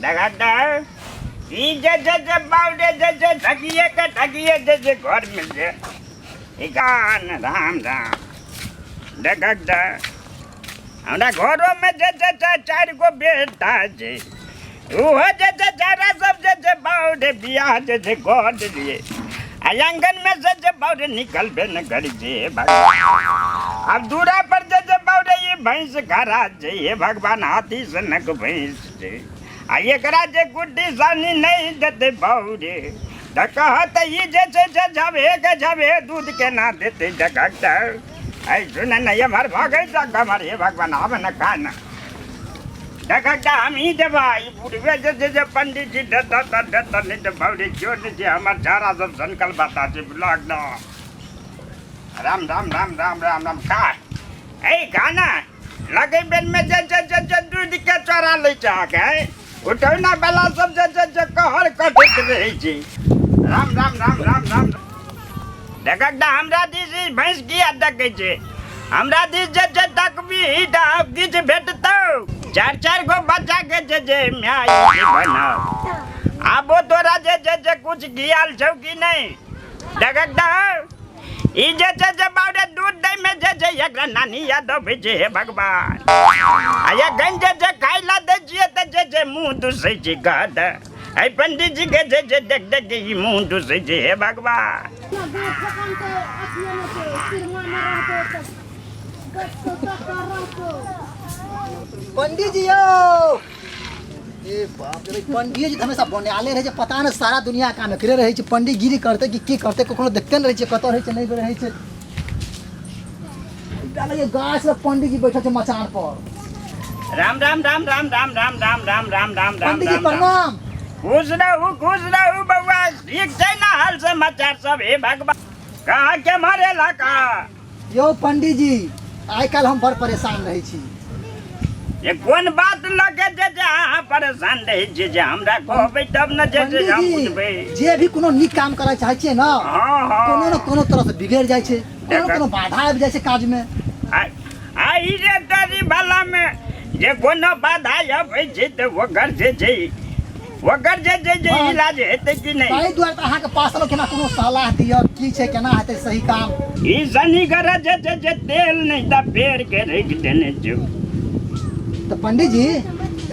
देखा ई जे जे जे बाउरे जे जे ठगिए के ठगिए जे जे घर में जे ई गान राम राम देखक तऽ हमरा घरोमे जे जे छै चारि गो बेटा छै ओहो जे छै चारा सब जे छै बाउरे बियाह जे छै कऽ देलियै आ आङ्गनमे से जे बाउरे निकलबे ने करै छै हे भगवान। आब दूरा पर जे छै बाउरे ई भैंस खड़ा छै हे भगवान हाथी सनक भैंस छै आ एकरा जे गुड्डी सानी नहि देतै बाउरे तऽ कहत ई जे छै से झबे के झबे दूध केना देतै देखक तऽ ऐ सुन ने एम्हर भगै तक हमर हे भगवान आब ने खा ने देखक तऽ हमही देबै ई बुढ़बे जे छै जे पंडित जी देता तऽ देता नहि तऽ बाउरे केओ नहि छै हमर झाड़ा सब सनकल बता छै बुलक ने राम राम राम राम राम राम खा ऐ खा ना लगै बेरमे जे जे जे जे दूध के चोरा लै छै अहाँके उठौना वाला सब जे जे जे कहर कटैत रहै छै राम राम राम राम राम देखक तऽ हमरा दिस ई भैंस किया देखै छै हमरा दिस जे जे तकबी तऽ किछु भेटतौ चारि चारि गो बच्चा के जे जे माय जे बनाउ आबो तोरा जे जे जे कुछ गियाल छौ कि नहि देखक तऽ ई जे छै जे बाउरे दूध दै में जे छै एकरा नानी याद अबै छै हे भगवान आ एखन जे छै खाय ला दै छियै तऽ जे छै मुँह दुसै छै कहत एहि पंडित जी के जे छै देख देख के ई मुँह दुसै छै हे भगवान। पंडित जी यौ ए बाप रे पंडित जी तऽ हमेशा बनाले रहै छै पता नहि सारा दुनिया काम एकरे रहै छै पंडीगिरी करतै कि की करतै कखनो देखते नहि रहै छै कतऽ रहै छै नहि रहै छै एकटा लगैए गाछ लग पंडित जी बैठल छै मचान पर। राम राम राम राम राम राम राम राम राम राम राम। पंडित जी राम राम। प्रणाम। खुश रहू खुश रहू बउआ, ठीक छै ना हाल समाचार सब? हे भगवान, कहाँ के मारे लका? यौ पंडित जी, आइ काल्हि हम बड़ परेशान रहै छी। ये कोन बात लगे जे जे अहाँ परेशान रहै छी जे हमरा कहबै तब ने जे जे हम पंडित जी बुझबै। जे भी कोनो नीक काम करय चाहै छियै ने, हँ। कोनो ने कोनो तरह से बिगड़ि जाइ छै, कोनो कोनो बाधा आबि जाइ छै काजमे। आ ई जे तरी वाला मे जे कोनो बाधा अबै छै तऽ ओकर जे छै ओकर जे छै जे इलाज हेतै कि नहि? ताहि दुआरे तऽ अहाँके पास एलहुँ, केना कोनो सलाह दिअ, की छै, केना हेतै सही काम। ई शनि ग्रह जे छै जे तेल नहि तऽ पेड़ के राखि देने छौ। तऽ पंडित जी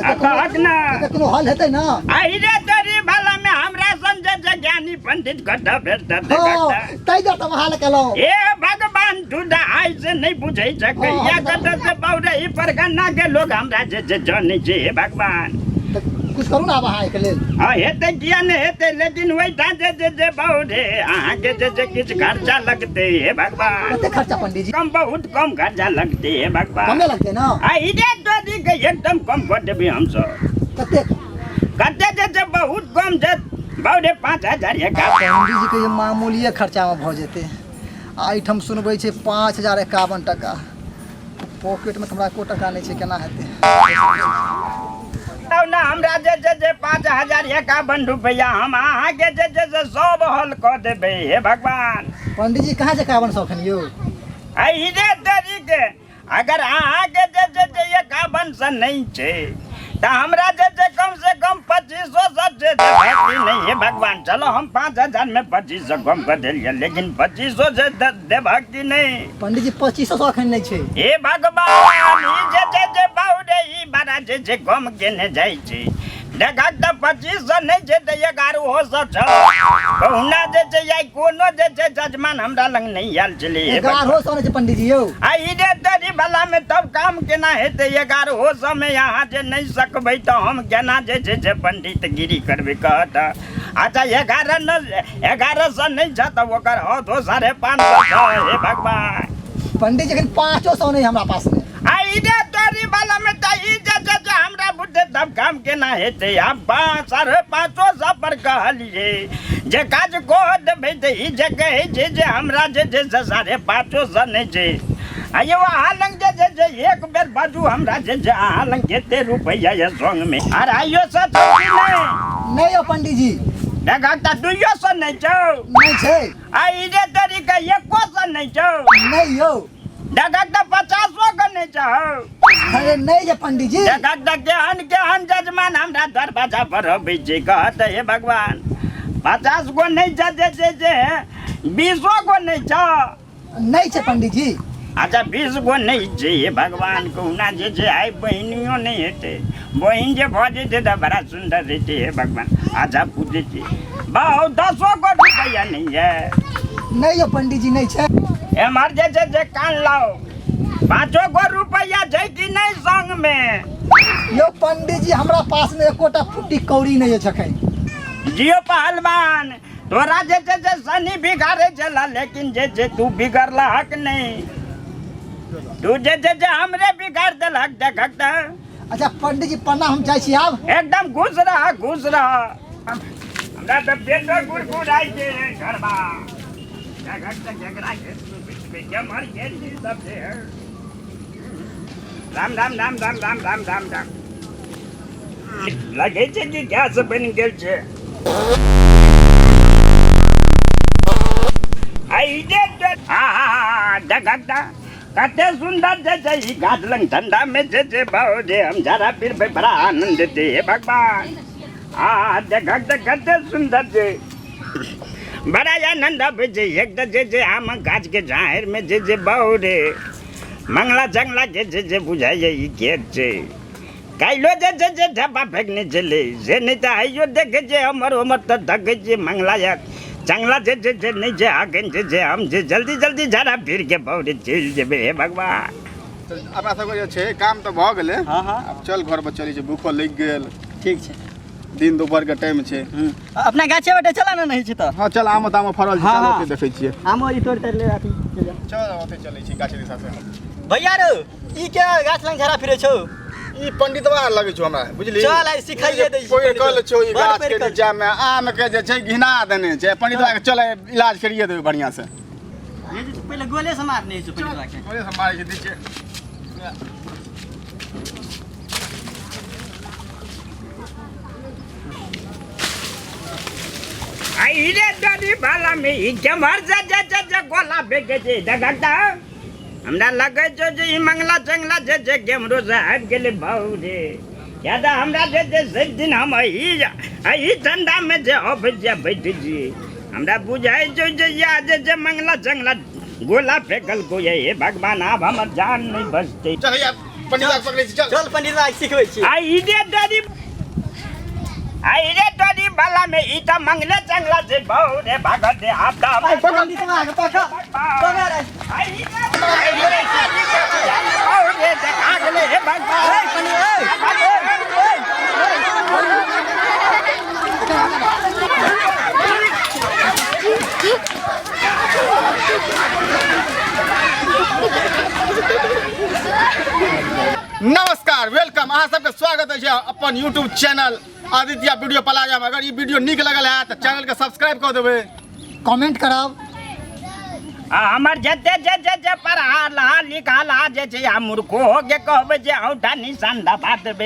आ कहक ना। एकर कोनो हल हेतै ना? आहि रे तोरी भला में हमरा सन जे जे ज्ञानी पंडित कतऽ भेटत? हँ, ताहि दुआरे तऽ अहाँ लग एलहुँ। हे भगवान, तू तऽ आइ से नहि बुझै छ कहिया कतऽ से बौरे ई परगन्ना के लोग हमरा जे जे जनै छै। हे भगवान, तऽ कुछ करू ने आब अहाँ एहिके लेल। हँ, हेतै, किया नहि हेतै, लेकिन ओहिठाम जे जे जे बौरे अहाँके जे जे किछु खर्चा लगतै। हे भगवान। कते खर्चा पंडित जी? कम, बहुत कम खर्चा लगतै। हे भगवान। कमे लगतै ना? आ ई रे तोरी के एकदम कम कऽ देबै हमसब। कते? कते जे छै बहुत कम छै बाउरे, 5000 एक। पंडित जी के मामूलिए खर्चामे भऽ जेतै आ एहिठाम सुनबै छै 5051 टका। पॉकेटमे तऽ हमरा एको टका नहि छै, केना हेतै? तब ने हमरा जे छै जे 5051 रुपैआ हम अहाँके जे छै से सब हल कऽ देबै। हे भगवान। पंडित जी, कहाँ छै 5100 एखन यौ? एहि रे तरीके अगर अहाँके जे छै जे 5100 नहि छै तऽ हमरा जे छै कम से कम 2500 से जे छै भेटी नहि। हे भगवान। चलो, हम 5000 मे 2500 कम कऽ देलियै, लेकिन 2500 से देबहक कि नहि? पंडित जी, 2500 एखन नहि छै। हे भगवान, ई जे छै जे बाउरे ई बड़ा जे छै कम केने जाइ छै। देखक तऽ 2500 नहि छै तऽ 1100 छौ। कहुना जे छै आइ कोनो जे छै जजमान हमरा लग नहि आयल छलै। हे भगवान। 1100 नहि छै पंडित जी यौ। आ ई रे तरी भला में तब काम केना हेतै? 1100 में अहाँ जे नहि सकबै तऽ हम केना जे छै से पंडित गिरी करबै कहत? अच्छा, 11 न 1100 नहि छ तऽ ओकर हौ तो 550 छौ। हे भगवान। पंडित जी, एखन 500 नहि हमरा पास मे। आ ई रे तोरी वाला में तऽ ई जे छै जे हमरा बुझे तब काम केना हेतै? आब पाँच 550 पर कहलियै जे काज कऽ देबै तऽ ई जे कहै छै जे हमरा जे छै से 550 नहि छै। आ यौ, अहाँ लग जे छै से एक बेर बाजू हमरा जे छै अहाँ लग कते रुपैआ यऽ संगमे? 250 छौ कि नहि? नहि यौ पंडित जी। देखक तऽ 200 नहि छौ। नहि छै। आ ई जे तोरी के 100 नहि छौ। नहि यौ। देखक तऽ 50 के नहि छौ। अरे नहि जे पंडीजी। देखक तऽ केहन केहन जजमान हमरा दरवाजा पर अबै छै, कहत हे भगवान 50 गो नहि छै जे जे जे 20 गो नहि छौ। नहि छै पंडीजी। अच्छा 20 गो नहि छै, हे भगवान कहुना जे छै आइ बहिनियो नहि हेतै, बहिन जे भऽ जेतै तऽ बड़ा सुन्दर रहितै। हे भगवान अच्छा पूछै छी बाउ 10 गो रुपैआ नहि यऽ। नहि यौ पंडीजी नहि छै। एम्हर जे छै से कान लाउ, 5 गो रुपैआ छै कि नहि संगमे? यौ पंडीजी हमरा पासमे एकोटा फुट्टी कौड़ी नहि अछि एखन। जियो पहलवान तोरा जे छै से शनि बिगाड़े छला, लेकिन जे छै तू बिगड़लहक नहि, तू जे छै से हमरे बिगाड़ देलहक। देखक तऽ। अच्छा पंडीजी प्रणाम, हम जाइ छी आब। एकदम घुस रह घुस रह, हमरा तऽ पेटो गुड़गुड़ाइ छै घरबा। देखक तऽ केकरा केम्हर गेल छी सब जे। राम राम राम राम राम राम राम राम। लगै छै कि गैस बनि गेल छै। कते सुन्दर जे छै ई गाछ लग ठंडा में जे छै भाव जे हम जरा फिरबै बड़ा आनंद देते हे भगवान। आ देखक तऽ कते सुन्दर छै, बड़ा आनंद आबै छै। एक तऽ जे छै आम गाछ के जाहिर में जे छै बहु रे मंगला जंगला के जे जे बुझाइए ई खेत छै। काल्हिो जे छै जे ढाबा फेकने छलै से नहि तऽ आइयो देखै छियै हमर हमर तऽ देखै छियै मंगला या चंगला जे छै से नहि छै। अखन जे छै हम जे जल्दी जल्दी झाड़ा फिरके बहु रे चलि जेबै। हे भगवान अपना सबके जे छै काम तऽ भऽ गेलै। हाँ, हाँ। आब चल घर पर चलै छै, भूखो लागि गेल। ठीक छै, दिन दोपहर के टाइम छै। अपना गाछे बाटे चला ने, नहीं छै तऽ। हाँ चल, आमो तामो फड़ल छै। हाँ, चल हाँ। ओते देखै छियै। आमो ई तोड़ि ताड़ि ले अथी चलि जा। चल ओते चलै छी गाछे दिशा से। भैया रो ई के गाछ लग झाड़ा फिरै छौ? ई पंडितवा लगै छौ हमरा, बुझली? चल आइ सिखाइए दै छी। कोई कहल छौ ई बड़ गाछ के पैर नीचा में आम के जे छै घिना देने छै पंडितवा के, चल इलाज करिए देबै बढ़िया से। ये जे पहिले गोले से मारने छै पंडितवा के। गोले से मारै छै दै छै। आई रे डरी भाला में ई केम्हर से जे जे जे गोला फेंके छै। देखक तऽ हमरा लगै छौ जे ई मंगला चंगला जे जे केम्हरो से आबि गेलै भाउ रे। किया तऽ हमरा जे जे सभ दिन हम एहि ठंडा में जे अबै जे बैठ छी, हमरा बुझाइ छौ जे या जे जे मंगला चंगला गोला फेंकल कोई। हे भगवान आब हमर जान नहि बचतै। चल हैया पंडित पकड़ै छी, चल चल पंडित सिखबै छी। आई रे डरी आई रे डरी बाला में ई तऽ मंगले चंगला छै बहु रे भागत दे आब तऽ पंडितवा के पकड़ पकड़। आई रे बहु रे देखा गेलै। हे भगवान नमस्कार, welcome, अहाँ सबके स्वागत अछि अपन YouTube channel Aditya video plaza में। अगर ई वीडियो नीक लगल है तऽ चैनल के सब्सक्राइब कऽ देबै, कमेंट करब आ हमर जते जे जे जे पढ़ा लहा लिखा लहा जे छै आ मूर्खो के कहबै जे औंठा निशान दबा देबै।